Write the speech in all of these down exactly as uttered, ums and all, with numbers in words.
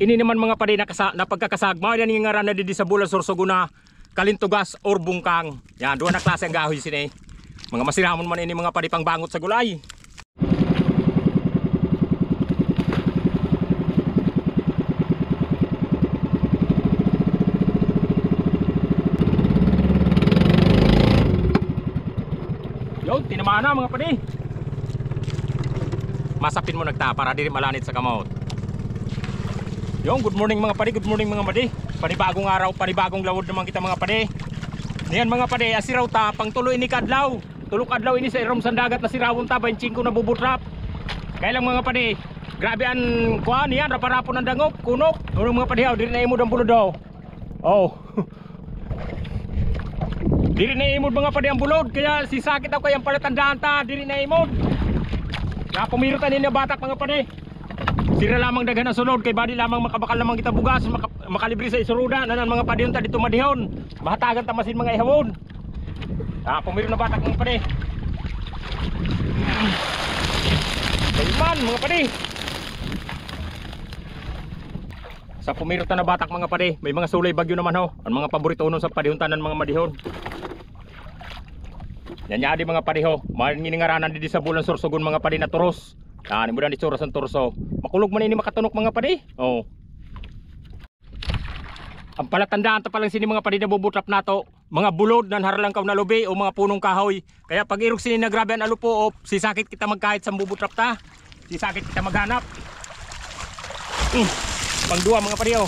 Ini naman, mga padi, na kasa-, na pagkakasag, mawi na ini nga ngaran na didi sa bulan Sorsogon na kalintugas or bungkang. Yan, duwa na klase ang gahoy sini. Mga masiramon man ini, mga padi, pangbangot sa gulay. Yun, tinamaan na, mga padi. Masapin mo nagta para diri malanit sa kamot. Yun, good morning, mga padi, good morning, mga padi. Panibagong araw, panibagong lawod naman kita, mga padi. Niyan, mga padi, asiraw ta pang tulo ini ka adlaw. Tulo ka adlaw ini sa irom sa dagat, nasirawon ta, baynte singko na bubutrap. Kaya lang, mga padi, grabe an kuan, yan, rapa-rapon an dangop, kunok. Ano, mga padi, oh, diri na imod an bulod, oh. Oh. Diri na imod, mga padi, an bulod, kaya sisakit ako, yan pala tandaan ta, diri na imod. Kaya pumirot an ini batak, mga padi. Sira lamang daghan an sulod, kay badi lamang makabakal lamang kita bugas, maka-, makalibre sa isuruda, nanan, mga padi, unta dito madihon. Mahatagan ta masin mga ihawon. Ah, pumirot na batak, mga padi. Dayman, mga padi. Sa pumirot na batak, mga padi, may mga sulay bagyo naman ho. An mga paborito unon sa padi, unta nan mga madihon. Yan, yan di, mga padi, ho. Mawi ini nga ngaran didi sa bulan Sorsogon, mga padi, na turos. Yan, imo dan itsura san turso. Makulog man ini makatunok, mga padi. Oh. An palatandaan ta pa lang sini, mga padi, na bubutrap nato, mga bulod nan harlangkaw na lubi o mga punong kahoy. Kaya pag-irog sini na grabe an alupo, o, sisakit kita magkahit sa bubutrap ta. Sisakit kita maghanap. Hmm. Pangduwa, mga padi, oh.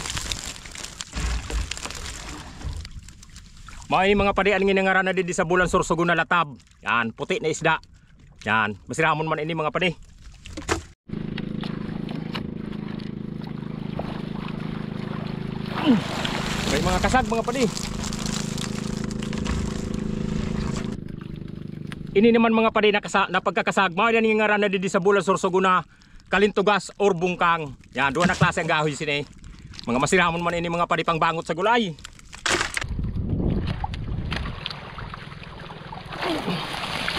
Mawi, mga padi, an ini nga ngaran na didi sa bulan Sorsogon na latab. Yan, puti na isda. Yan, masiramon man ini, mga padi. May mga kasag, mga padi. Ini naman, mga padi, na kasa-, na pagkakasag, mawi na ini nga ngaran na didi sa bulan Sorsogon na kalintugas or bungkang. Yan, duwa na klase ang gahoy sini. Mga masiramon man ini, mga padi, pangbangot sa gulay.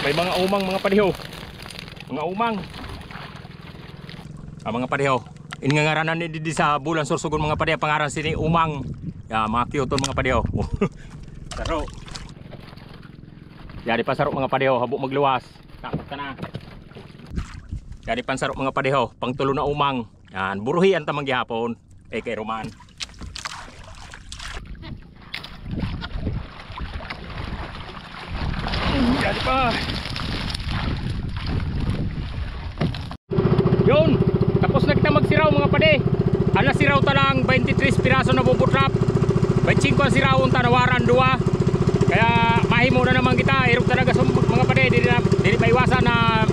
May mga umang, mga padi, ho. Mga umang. Ah, mga padi, ho. Ini nga ngaran na didi sa bulan Sorsogon, mga padi, pangaran sini umang. Ya, mga cute, mga padi, ho. Saro. Yari pa saro, mga padi, ho, habo magluwas. Takot ka na. Yari pa saro, mga padi, ho. Pangtulo na umang. Yan, buruhian ta man gihapon. Eh, kay Roman. Yan pa. Yun. Tapos na kita magsiraw, mga padi. An nasiraw ta lang, baynte tres piraso na bubutrap. Baynte singko an sirawon ta, nawara an duwa. Kaya mahimo na naman kita. Irog talaga sa mga padi. Diri na, diri maiwasan na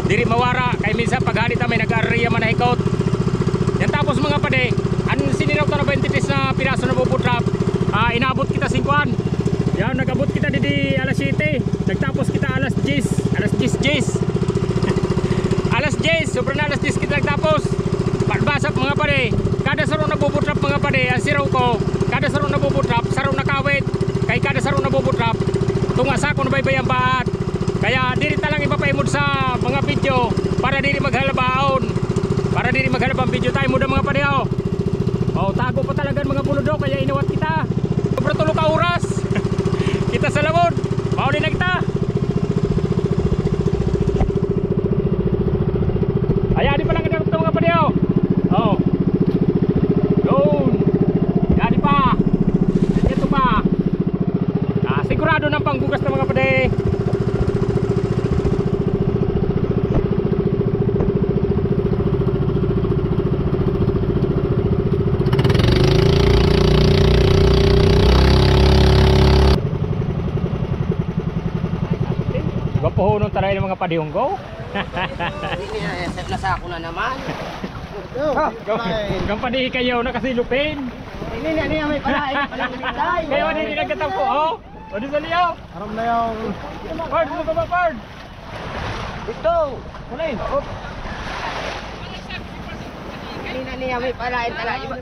diri mawara. Kay minsan paghali ta may nag-aariya man na hikot. Yan, tapos, mga padi, an siniraw ta na baynte tres na piraso na bubutrap, ah, inabot kita sin kuan. Yan, nag-abot kita didi alas siyete. Nagtapos kita alas dyes. Alas dyes, dyes. Alas dyes, sobra na alas dyes kita nagtapos. Pagbasa, mga padi, kada saro na bubutrap, mga padi, an siraw ko, kada saro na bubutrap, saro na kawit. Kay kada saro na bubutrap, tunga sako na baybay an baat. Kaya diri ta lang ipapaimod sa mga video para diri maghalaba aon. Para diri maghalaba an video ta, imo da, mga padi, o. O, tago pa talaga an mga bulod, o, kaya inawat kita. Sobra tulo ka oras. Kita sa lawod. Mauli na kita. Ay, adi pa lang kita, mga padi, o. O. Yun. Adi pa. Ito pa. Ah, sigurado na an pangbugas ta, mga padi. Gwapohon talaga an mga padi, o. Ini, eh, sa, nasa ako na naman. Kam-, kampadi kayo, nakasilupin. Ini na niya, may pala, ini pala, may pala. Kayo, hindi nagkatapo, o. O, di sa liyaw. Aram na yaw. Pard, ano ka ba, Pard? Ito. Kulay. Op. Ini na niya, may pala, ini tala. Iba,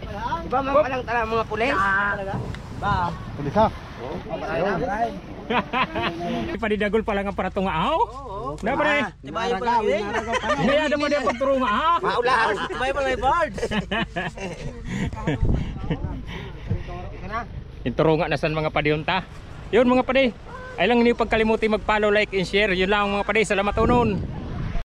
iba man palang tala, mga pulis. Ah. Talaga? Ba. Pwede sa. Padi dagol pala nga para tunga aw. Na pare. Tibayo pala ini. Ini ada padi pagturunga ha. Maulan. Tibayo pala birds. Inturunga na san mga padi unta. Yun mga padi. Ay lang niyo pagkalimuti mag-follow, like, and share. Yun lang mga padi. Salamat unon.